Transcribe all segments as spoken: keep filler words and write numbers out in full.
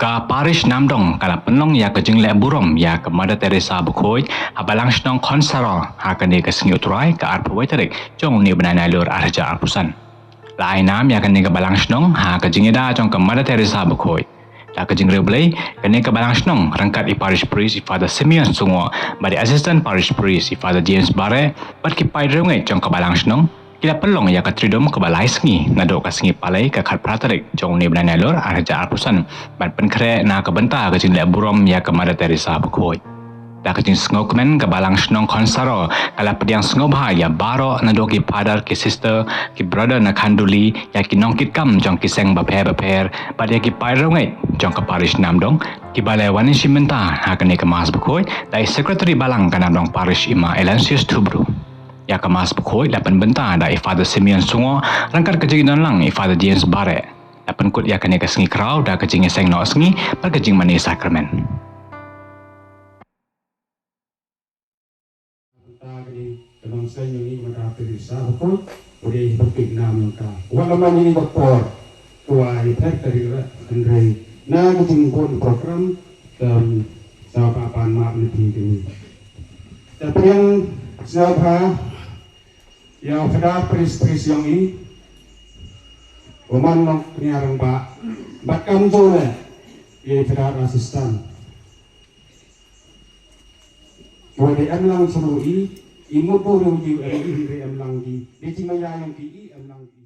Ka Parish Namdong ka la pynlong ïa ka jingleh burom ïa ka Mother Teresa Bakhuid ha Balang Shnong Khonsaro ha kane ka sngi U Trai, ka arphew wei tarik jong une u bnai Nailur arhajar arphew san. La ai nam ïa kane ka Balang Shnong ha ka jingïada jong ka Mother Teresa Bakhuid. Da ka jingriewblei, kane ka Balang Shnong ryngkat i Parish Priest i Father Simeon Sungoh bad i Assistant Parish Priest i Father James Bareh bad ki paid riewngeit jong ka Balang Shnong ki la pynlong ïa ka Triduum kaba lai sngi naduh ka sngi Palei ka khatphra tarik jong une u bnai Nailur arhajar arphew san ban pynkhreh na ka bynta ka jingleh burom ïa ka Mother Teresa Bakhuid. Da ka jingsngewkmen, ka Balang Shnong Khonsaro ka la pdiang sngewbha ïa baroh naduh ki Father, ki Sister, ki Brother na Khanduli, ïa ki nongkitkam jong ki seng bapher bapher bad ïa ki paid riewngeit jong ka Parish Namdong kiba la wan shim bynta ha kane ka Mass Bakhuid da i Secretary Balang ka Namdong Parish i Ma Aloysius Thubru. Ïa ka Mass Bakhuid la pynbynta da i Father Simeon Sungoh ryngkat ka jingdon lang i Father James Bareh. La pynkut ïa kane ka sngi khraw da ka jingïaseng noh sngi bad ka jingmane sakramen. Ka nongsen jong ngi Mother Teresa Bakhuid, u dei ba pynbna ïa ka. Wat la man ïa ka por, ka ai pher ka ri la, hynrei na ka jingbun program, kam sa pa pan map na phi kane. Te pdiang sngewbha ïa u Father Priest Priest jong ngi, u mon nongpynïaid rangbah, bad kumjuh leh ïa u Father Assistant. Wa dei em lang shuh i, i mut ba u dei em i, dei em lang i, dei jingmaïa jong i, i em lang i.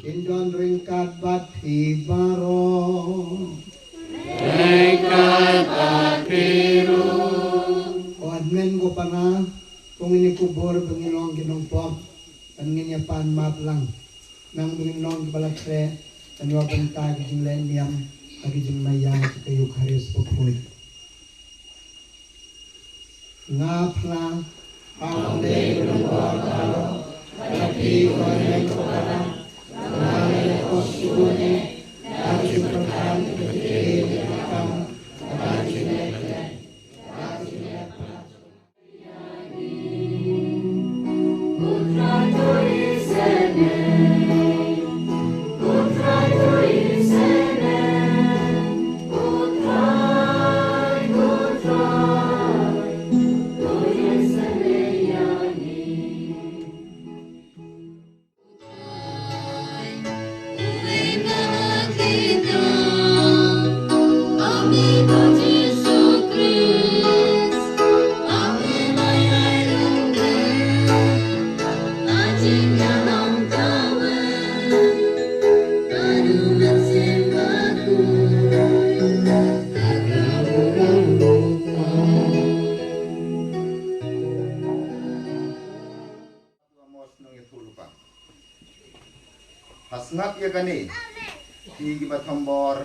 Kin don ryngkat bad phi baroh. Ryngkat bad phi ruh. Ko hynmen ko para, ko ngin ïa kubur ba ngin long ki nongpop, ban ngin ïa pan map lang. Nang ba ngin long kiba la khreh, ban ïoh bynta ki jingleh niam, ha ki jingmaïa ki ka Eucharist bakhuid. Nga phla. Ha sngap ïa kane, phi kiba thombor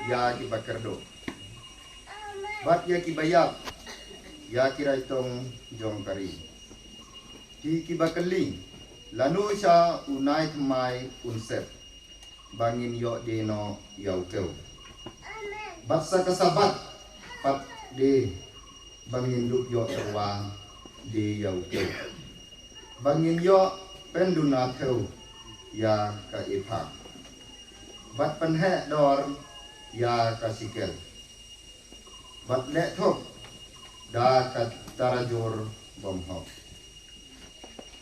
ïa kiba kyrduh, bad ïa kiba ïap ïa ki raitong jong ka ri. Phi kiba kylli, lano sha u nai thymmai un sep, ba ngin ïoh die noh ïa u kew. Bad sa ka Sabbath pat de, ba ngin dup ïoh tyrwa die ïa u kew, ba ngin ïoh pynduna thew ïa ka epha, bad pynheh dor ïa ka shekel, bad leh thok da ka tarajur bymhok,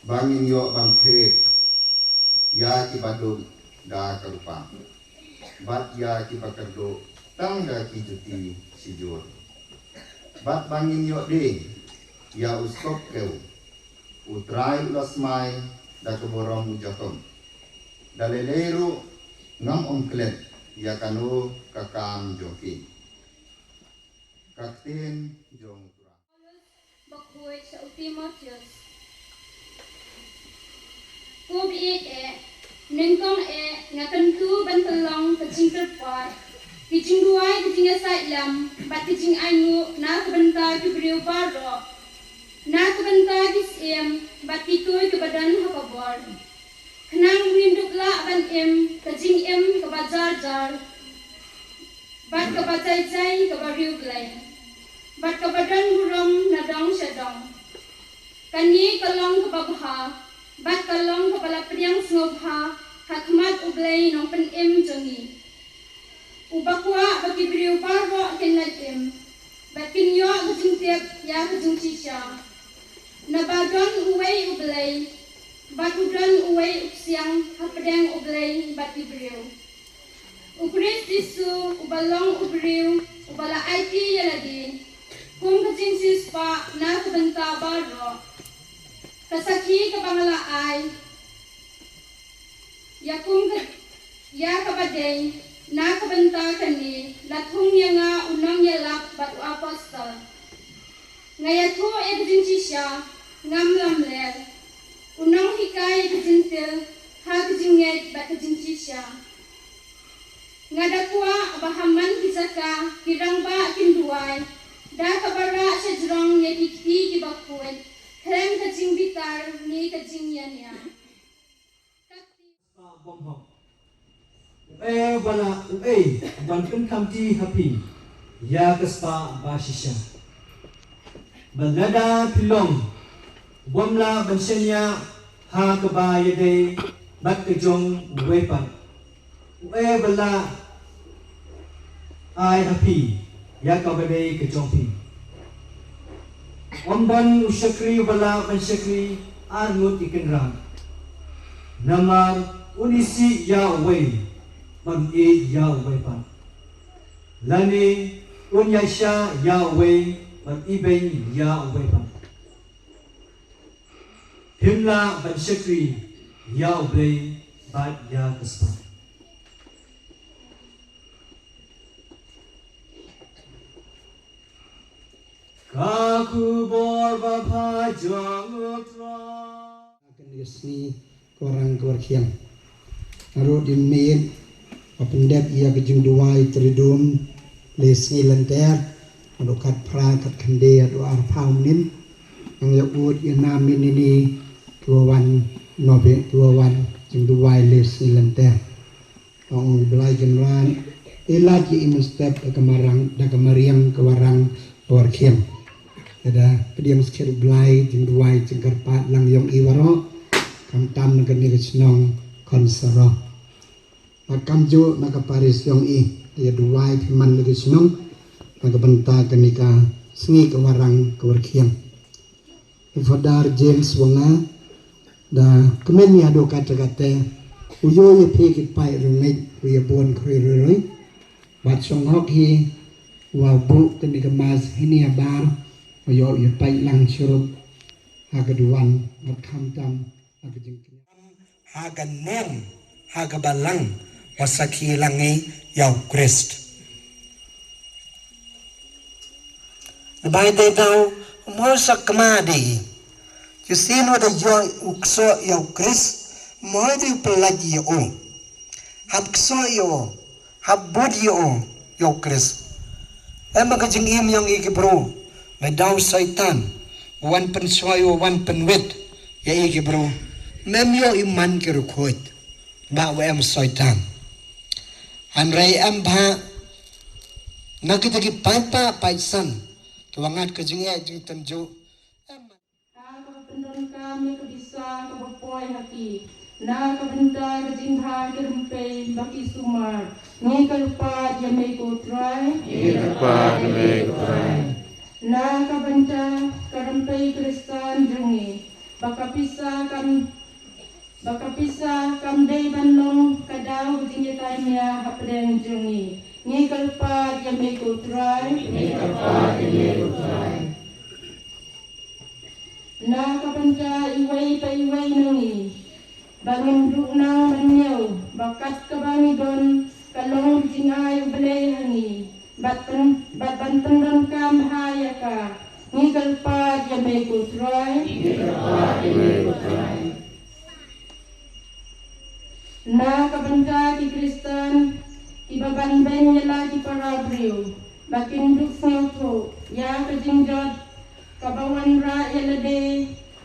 ba ngin ïoh ban thied ïa kiba duk da ka rupa, bad ïa kiba kyrduh tang da ki juti shijur, bad ba ngin ïoh die ïa u skop kew. U Trai u la smai da ka burom u Jakob, da lei lei ruh ngam ym klet ïa kano ka kam jong ki. Ka ktien jong u Trai. Bakhuid sha u Timotheus. Ko baieit eh, nyngkong eh nga kyntu ban pynlong ka jingkyrpad, ka jingduwai, ka jingïasaid lem bad ka jingainguh na ka bynta ki briew baroh, na ka bynta ki syiem bad kito kiba don ha ka bor, khnang ba ngin dup lah ban im ka jingim kaba jar jar bad kaba jai jai kaba riewblei, bad kaba don burom na dong sha dong. Kane ka long kaba bha bad ka long kaba la pdiang sngewbha ha khmat U Blei Nongpynim jong ngi, uba kwah ba ki briew baroh kin lait im bad kin ïoh ka jingtip ïa ka jingshisha. Naba don uwei U Blei bad u don uwei u Ksiang hapdeng U Blei bad ki briew, U Khrist Jisu, uba long u briew uba la aiti ïa lade kum ka jingsiewspah na ka bynta baroh. Ka sakhi kaba nga la ai ïa kum ka, ïa kaba dei na ka bynta kane la thung ïa nga u nongïalap bad u apostol. Nga ïathuh ïa ka jingshisha, ngam lamler, u nonghikai ïa ka jingtil ha ka jingngeit bad ka jingshisha. Nga da kwah ba ha man ki jaka ki rangbah kin duwai da kaba rah shajrong ïa ki kti kiba khuid khlem ka jingbitar ne ka jingïania. Ka kti Spah bymhok. Uei ba la, uei ban pynkhamti ha phi ïa ka spah ba shisha? Bad lada phi long, bym lah ban shaniah ha kaba ïadei bad ka jong uwei pat. Uei ba la ai ha phi ïa kaba dei ka jong phi? Ym don u shakri uba lah ban shakri ar ngut ki kynrad. Namar un isih ïa uwei bad un ïeit ïa uwei pat, lane un ïaishah ïa uwei bad ibeiñ ïa uwei pat. Phim lah ban shakri ïa U Blei bad ïa ka spah. Ka khubor babha jong U Trai. Kane ka sngi ka Warang ka Warkhiang, nga ruh dei miet ba pyndep ïa ka jingduwai Triduum le sngi lynter, haduh khatphra, khatkhyndai haduh arphew mynnin. Ngan ïa ud ïa na mynnin ine, kiba wan, nongpeit kiba wan jingduwai le sngi lynter. Ong U Blai Kynrad, ïa lad ïa i mynstep da ka mariang, da ka mariang ka Warang ka Warkhiang. Lada pdiang skhem U Blai, jingduwai jingkyrpad lang yong i baroh, khamtam na kane ka shnong Khonsarok. Bad kamjuh na ka paris yong i, ïa duwai phi man na ka shnong na ka bynta kane ka sngi ka Warang ka Warkhiang. U Father James Wanga, da kmen ïa haduh katta katta, u ïoh ïa phi ki paid riewngeit, u ïa bun khri rui rui. Bad shong hok hi, u ïa buh kane ka mass hynne habar, u ïoh ïa peit lang shurup ha ka duwan, bad khamtam ha ka jingkñia. Ha ka niam, ha ka balang, ba sakhi lang ïa U Khrist. Bai dei daw, mo sa kma dei. Ïa sien wa da ïoh u ksoh ïa U Khrist, mo dei u pyllait ïa u. Hap kso ïa u, hap bud ïa u, ïa u Khrist. Em ka jingim ïong i ki bru, me dau Soitan, wan pynsoi u, wan pynwit ïa i ki bru. Mem ïoh i man ki rukhuid, ba u em Soitan. Hynrei em bha, na kita ki paidbah paidsan, ki wangat ka jingeh jingtynjuh. Em. Ka kaba pyndonkam ïa ka bisa kaba poi ha ki. Na ka bynta ka jingbha ki rympei ba ki sumar. Ngi kyrpad ïa me ko Trai. Ngi kyrpad ïa me ko Trai. Na ka bynta ka rympei Khristan jong ngi. Ba ka pisa kam, ba ka pisa kam dei ban long ka daw ka jingïatai mia hapdeng jong ngi. Ngi kyrpad ïa me ko Trai. Ngi kyrpad ïa me ko Trai. Na ka bynta iwei pa iwei na ngi. Ba ngin duh nang ban ñiew, ba kat kaba ngi don, ka long jingai U Blei ha ngi. Bad pyn-, bad ban pyndonkam bha ïa ka. Ngi kyrpad ïa me ko Trai. Ngi kyrpad ïa me ko Trai. Na ka bynta ki Khristan, kiba ban beiñ ïa la ki para briew, ba kin duh sngewthuh, ïa ka jingjot, kaba wanrah ïa lade,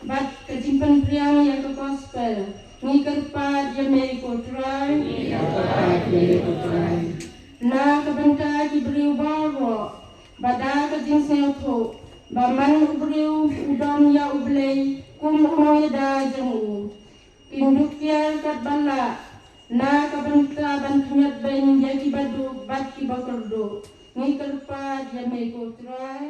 bad ka jingpynphriang ïa ka gospel, ngi kyrpad ïa me ko Trai. Ngi kyrpad ïa me ko Trai. Na ka bynta ki briew baroh, ba da ka jingsngewthuh, ba man u briew u don ïa U Blei, kum u nongïada jong u. Kin duh kiar katba lah, na ka bynta ban khñiot beiñ ïa kiba duk bad kiba kyrduh. Ngi kyrpad ïa me ko Trai.